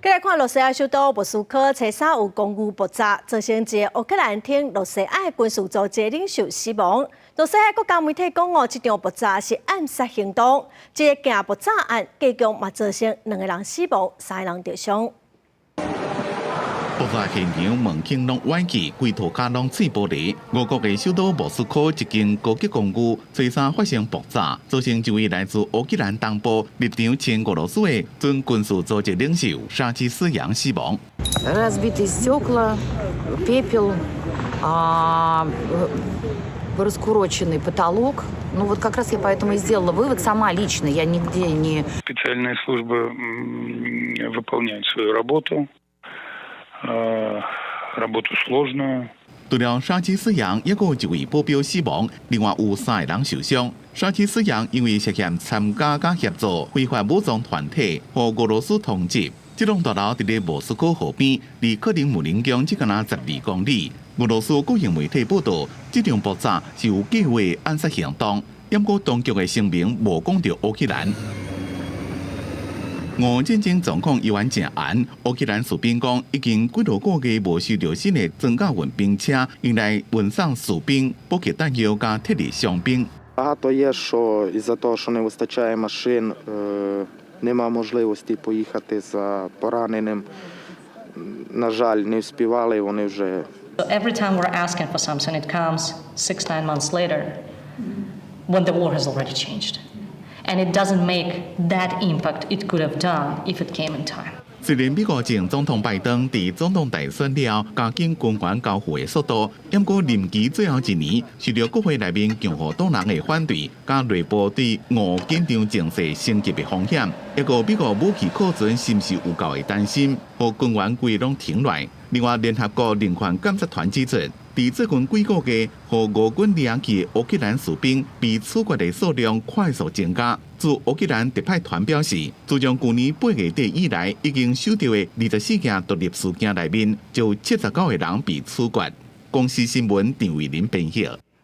繼來看，羅西亞首都莫斯科，初三有公寓爆炸，造成一个烏克蘭挺羅西亞的軍事組織領袖死亡。羅西亞國家媒體講哦，這場爆炸是暗殺行動。這个爆炸案，計共嘛造成兩个人死亡，三个人著傷。爆炸現場門窗攏歪去，規塗跤攏碎玻璃。俄國的首都莫斯科一間高級公寓，初三發生爆炸，造成一位來自烏克蘭東部立場親俄羅斯的準軍事組織領袖沙基斯揚死亡。 Разбитые стекла, пепел, раскуроченный потолок. Ну вот как раз я поэтому и сделала вывод сама лично, я нигде не. Специальные службы выполняют свою работу, работу сложную. 除了沙基斯揚，抑閣有一位保鏢死亡，另外有三個人受傷。沙基斯揚因為涉嫌參加佮協助非法武裝團體，予俄羅斯通緝。這棟大樓佇咧莫斯科河邊，離克里姆林宮只敢若12公里。俄羅斯國營媒體報道，這場爆炸是有計劃暗殺行動，毋過當局的聲明無講著烏克蘭。俄戰爭狀況猶原誠絚，烏克蘭士兵講已經幾多個月無收著新的裝甲運兵車，用來運送士兵、補給彈藥佮撤離傷兵。 Багато є, що із-за того, що не вистачає машин, нема можливості поїхати за пораненим. На жаль, не вспівали, вони вже Every time we're asking for something, it comes 6, 9 months later when the war has already changed. And it doesn't make that impact it could have done if it came in time. 雖然美國前總統拜登佇總統大選了後，加緊軍援交付的速度，毋過任期最後一年，受著國會內面共和黨人的反對，佮內部對俄緊張情勢升級的風險，抑閣美國武器庫存是毋是有夠的擔心，予軍援規攏停落來。另外，聯合國人權監察團指出，佇最近幾個月，予俄軍掠去的烏克蘭士兵被處決的數量快速增加。駐烏克蘭特派團表示，自從舊年8月底以來，已經收著的24件獨立事件內面，就有79個人被處決。公視新聞陳慧琳編譯。